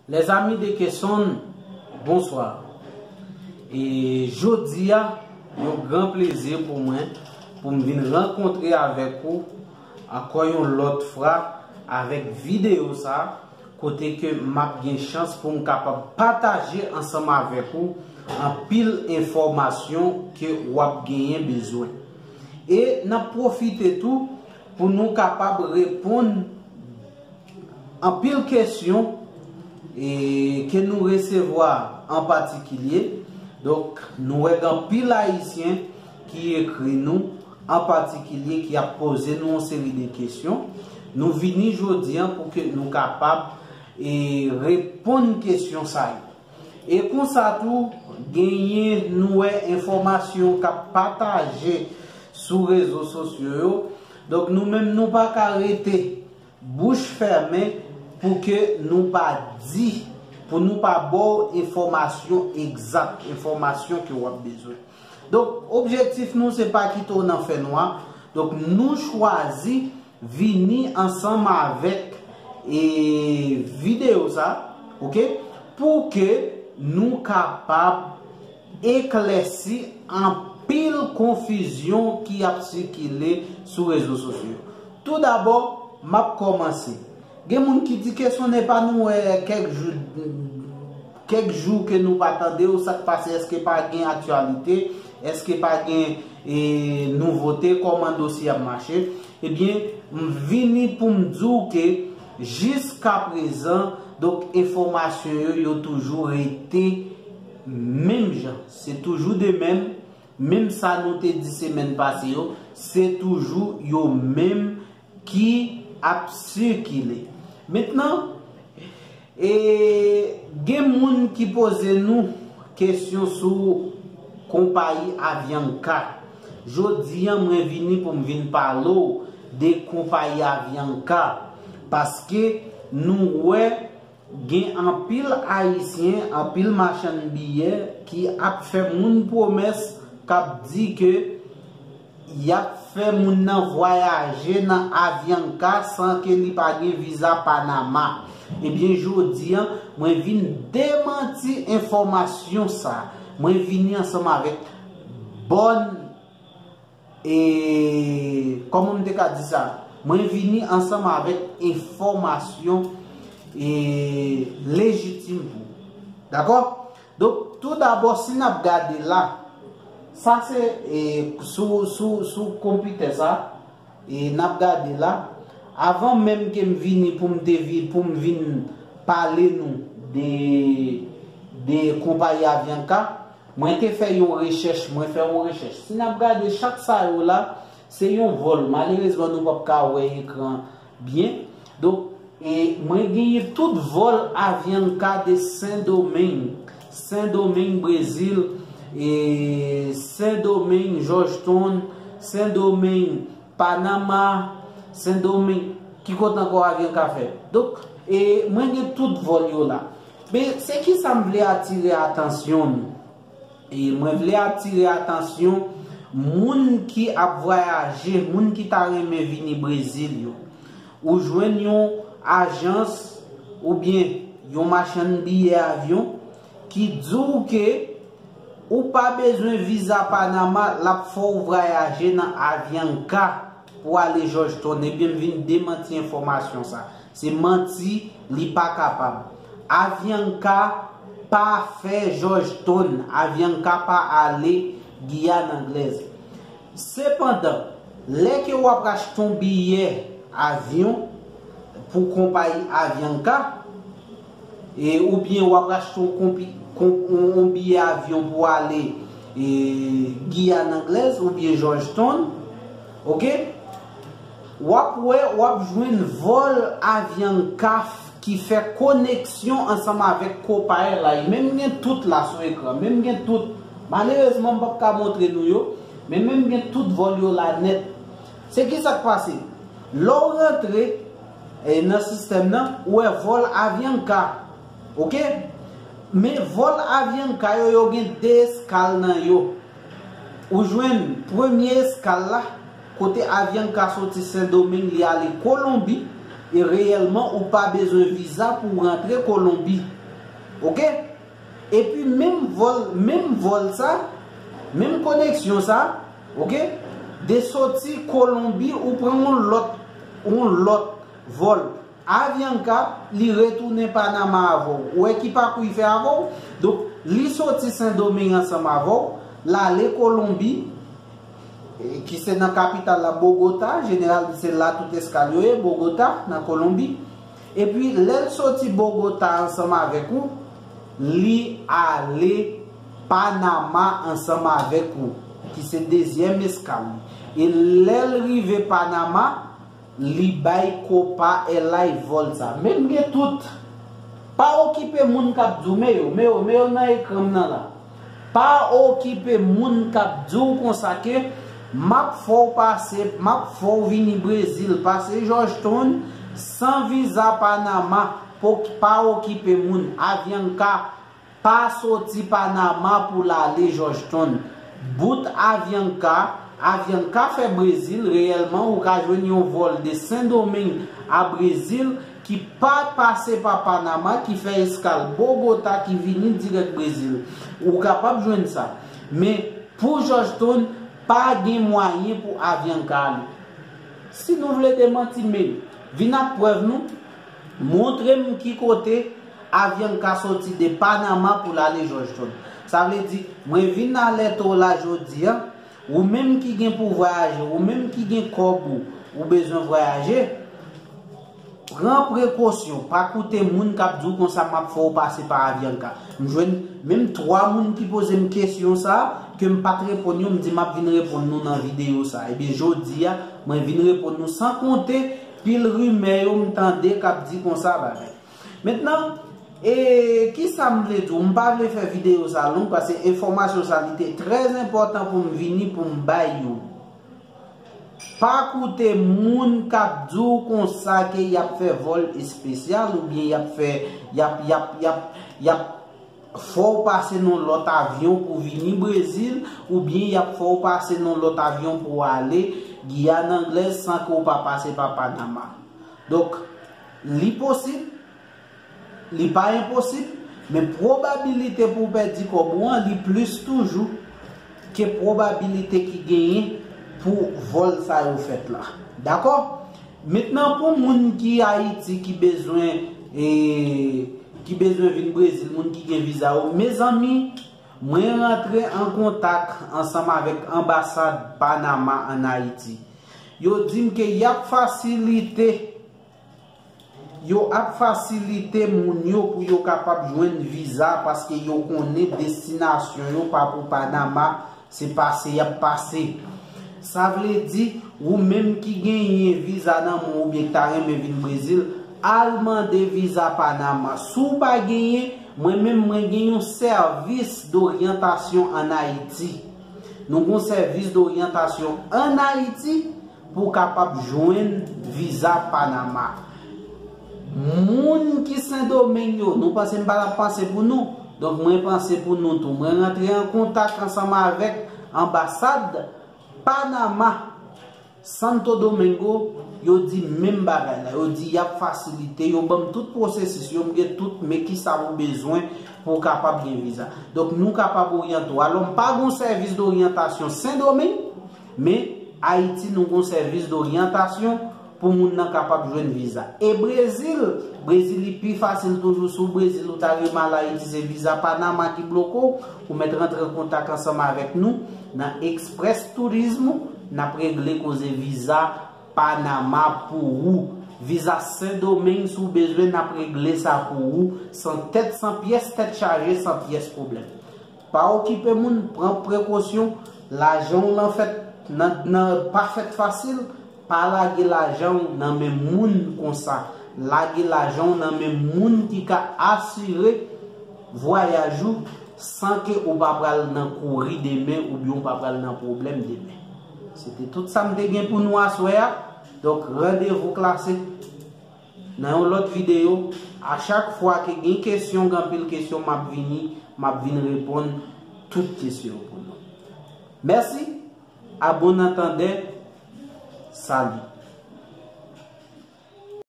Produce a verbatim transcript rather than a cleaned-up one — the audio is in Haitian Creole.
Les amis de Kesonn, bonsoir. E jodi a, yon gran plezi pou mwen pou m vin rankontre avèk ou ankò yon lòt fwa avèk videyo sa, kote ke m ap gen chans pou m kapab pataje ansanm avèk ou anpil enfòmasyon ke w ap genyen bezwen. E n ap pwofite tou pou nou kapab reponn anpil kesyon e, ke nou resevwa an patikilye. Donk, nou wè gen anpil Ayisyen ki ekri nou an patikilye, ki ap poze nou yon seri de kesyon. Nou vini jodi a pou ke nou kapab e, reponn kesyon sa yo. E konsa tou, genyen nou wè enfòmasyon k ap pataje sou rezo sosyo yo. Donk, nou menm, nou pa ka rete bouch fèmen pou ke nou pa di, pou nou pa ba w enfòmasyon egzak, enfòmasyon ke w ap bezwen. Donk, objektif nou, se pa kite w nan fènwa. Donk, nou chwazi vini ansanm avèk e, videyo sa, oke, pou ke nou kapab eklèsi anpil konfizyon ki ap sikile sou rezo sosyo. Toudabò, m ap kòmanse. Gen moun ki di Kesonn, epa nou wè kèk jou, kèk jou ke nou pa tande w, sa k pase, èske pa gen aktyalite, èske pa gen e, nouvote, kòman dosye ap mache? Ebyen, m vini pou m di w ke jiskaprezan, donk, enfòmasyon yo, yo toujou rete menm jan. Se toujou de menm, menm sa nou te di semèn pase yo, se toujou yo menm ki ap sikile. Mentnan, e, gen moun ki poze nou kesyon sou konpayi Avianca. Jodi a, mwen vini pou m vin pale w de konpayi Avianca, paske nou wè gen anpil Ayisyen, anpil machann biyè ki ap fè moun pwomès, k ap di ke y ap fè moun nan vwayaje nan Avianca san ke li pa gen viza Panama. Ebyen, jodi a, mwen vin demanti enfòmasyon sa. Mwen vini ansanm avèk bòn, e, kòman m te ka di sa? Mwen vini ansanm avèk enfòmasyon e, lejitim pou. Dakò? Donk, toudabò, si n ap gade la, sa se e, sou, sou, sou konpitè sa, e, n ap gade la. Avan menm ke m vini pou m te vi, pou m vin pale nou de, de konpayi Avianca, mwen te fè yon rechèch, mwen fè yon rechèch. Si n ap gade chak sa yo la, se yon vòl. Malerezman, nou p ap ka wè ekran byen. Donk, e mwen genyen tout vòl Avianca de Sendomeng, Sendomeng, Brezil, e Sendomeng, Georgetown, Sendomeng, Panama, Sendomeng, ki kote ankò Avianca fè. Donk, e mwen gen tout vòl yo la. Men, se ki sa m vle atire atansyon nou? E mwen vle atire atansyon moun ki ap vwayaje, moun ki ta renmen vini Brezil yo. Ou jwenn yon ajans oubyen yon machann biyè avyon ki di w ke ou pa bezwen viza Panama, l ap fè w vwayaje nan Avianca pou ale Georgetown. Ebyen, m vin demanti enfòmasyon sa. Se manti, li pa kapab. Avianca pa fè Georgetown. Avianca pa ale Giyàn Anglèz. Sepandan, lè ke w ap achte yon biyè avyon pou konpayi Avianca, e, oubyen w ap achte yon konpi-, kon-, yon, yon biyè avyon pou ale, e, Giyàn Anglèz oubyen Georgetown, oke? W ap wè, w ap jwenn vòl Avianca ki fè koneksyon ansanm avèk Copa Airlines. Men m gen tout la sou ekran. Men m gen tout. Malerezman, m p ap ka montre nou yo. Men men m gen tout vòl yo la nèt. Se ki sa k pase? Lè w rantre, e, nan sistèm nan, ou wè vòl Avianca. Oke? Men vòl Avianca yo, yo gen de eskal nan yo. Ou jwenn premye eskal la, kote Avianca soti Sendomeng, li ale Kolonbi. E reyèlman, ou pa bezwen viza pou w rantre Kolonbi. Oke? Epi menm vòl, menm vòl sa, menm koneksyon sa, oke? De soti Kolonbi, ou pran yon lòt, yon lòt vòl. Avianca, li retounen Panama avè w. Ou wè ki pakou li fè avè w? Donk, li soti Sendomeng ansanm avè w, l ale Kolonbi, e, ki se nan kapital la, Bogota. Jeneral di se la tout eskal yo ye, Bogota, nan Kolonbi. Epi, lè l soti Bogota ansanm avèk ou, li ale Panama ansanm avèk ou, ki se dezyèm eskal li. E lè l rive Panama, li bay Copa Airlines vòl sa. Men m gen tout. Pa okipe moun k ap di w, men yo, men yo, men yo nan ekran m nan la. Pa okipe moun k ap di w konsa ke m ap fè w pase, m ap fè w vini Brezil, pase Georgetown, san viza Panama. Po-, pa okipe moun. Avianca pa soti Panama pou l ale Georgetown. Bout Avianca, Avianca fè Brezil, reyèlman, ou ka jwenn yon vòl de Sendomeng a Brezil ki pa pase pa Panama, ki fè eskal Bogota, ki vini dirèk Brezil. Ou kapab jwenn sa. Men, pou Georgetown, pa gen mwayen pou Avianca ale. Si nou vle demanti, men, vin ak prèv nou, montre m ki kote Avianca soti de Panama pou l ale Georgetown. Sa vle di, mwen vin alète w la jodi a, ou menm ki gen pou vwayaje, ou menm ki gen kòb ou, ou bezwen vwayaje, pran prekosyon, pa koute moun k ap di w konsa m ap fè w pase pa Avianca. M jwenn menm twa moun ki poze m kesyon sa a, ke m pa t reponn yo, m di m ap vin reponn nou nan videyo sa a. Ebyen, jodi a, mwen vin reponn nou san konte pil rimè yo m tande k ap di konsa bagay. Mentnan, e, kisa m vle di w? M pa vle fè videyo sa long, paske enfòmasyon sa li te trè enpòtan pou m vini, pou m bay yo. Pa koute moun k ap di w konsa ke y ap fè vòl espesyal, oubyen y ap fè, y ap, y ap, y ap, y ap fè w pase nan lòt avyon pou vini Brezil, oubyen y ap fè w pase nan lòt avyon pou w ale Giyàn Anglèz san ke w pa pase pa Panama. Donk, li posib, li pa enposib, men pwobabilite pou w pèdi kòb ou an, li plis toujou ke pwobabilite ki genyen pou vòl sa yo fèt la. Dakò? Mentnan, pou moun ki Ayiti, ki bezwen, e, ki bezwen vin Brezil, moun ki gen viza yo, mezanmi, mwen rantre an kontak ansanm avèk anbasad Panama ann Ayiti. Yo di m ke y ap fasilite, yo ap fasilite moun yo pou yo kapab jwenn viza, paske yo konnen destinasyon yo pa pou Panama, se pase y ap pase. Sa vle di, ou menm ki genyen viza nan men w oubyen ki ta renmen vin Brezil, al mande viza Panama. Si w pa genyen, mwen menm, mwen gen yon sèvis doryantasyon ann Ayiti. Nou gen yon sèvis doryantasyon ann Ayiti pou w kapab jwenn viza Panama. Moun ki Sendomeng yo, nou panse m pa t ap panse pou nou. Donk, mwen panse pou nou tou. Mwen rantre an kontak ansanm avèk anbasad Panama, Santo Domingo, yo di menm bagay la. Yo di y ap fasilite, yo ban m tout pwosesis yo, m gen tout, men kisa ou bezwen pou w kapab gen viza. Donk, nou kapab oryante w. Alò, m pa gen yon sèvis doryantasyon Sendomeng, men Ayiti, nou gen yon sèvis doryantasyon pou moun nan kapab jwenn viza. E Brezil, Brezil li pi fasil toujou. Si w Brezil, ou ta renmen al Ayiti, se viza Panama ki bloke w, ou mèt rantre an kontak ansanm avèk nou nan Express Turismo, n ap regle koze viza Panama pou ou. Viza Sendomeng, si w bezwen, n ap regle sa pou ou, san tèt, san pyès, tèt chaje, san pyès pwoblèm. Pa okipe moun, pran prekosyon, lajan w lan fèt nan, nan, pa fèt fasil, pa lage lajan w nan men moun konsa. Lage lajan w nan men moun ki ka asire vwayaj ou san ke ou pa pral nan kouri demen oubyen ou pa pral nan pwoblèm demen. Se te tout sa m te gen pou nou aswè a. Donk, randevou klase nan yon lòt videyo. A chak fwa ke gen kesyon, gen anpil kesyon, m ap vini, m ap vin reponn tout kesyon yo pou nou. Mèsi, a bon antandè, sali.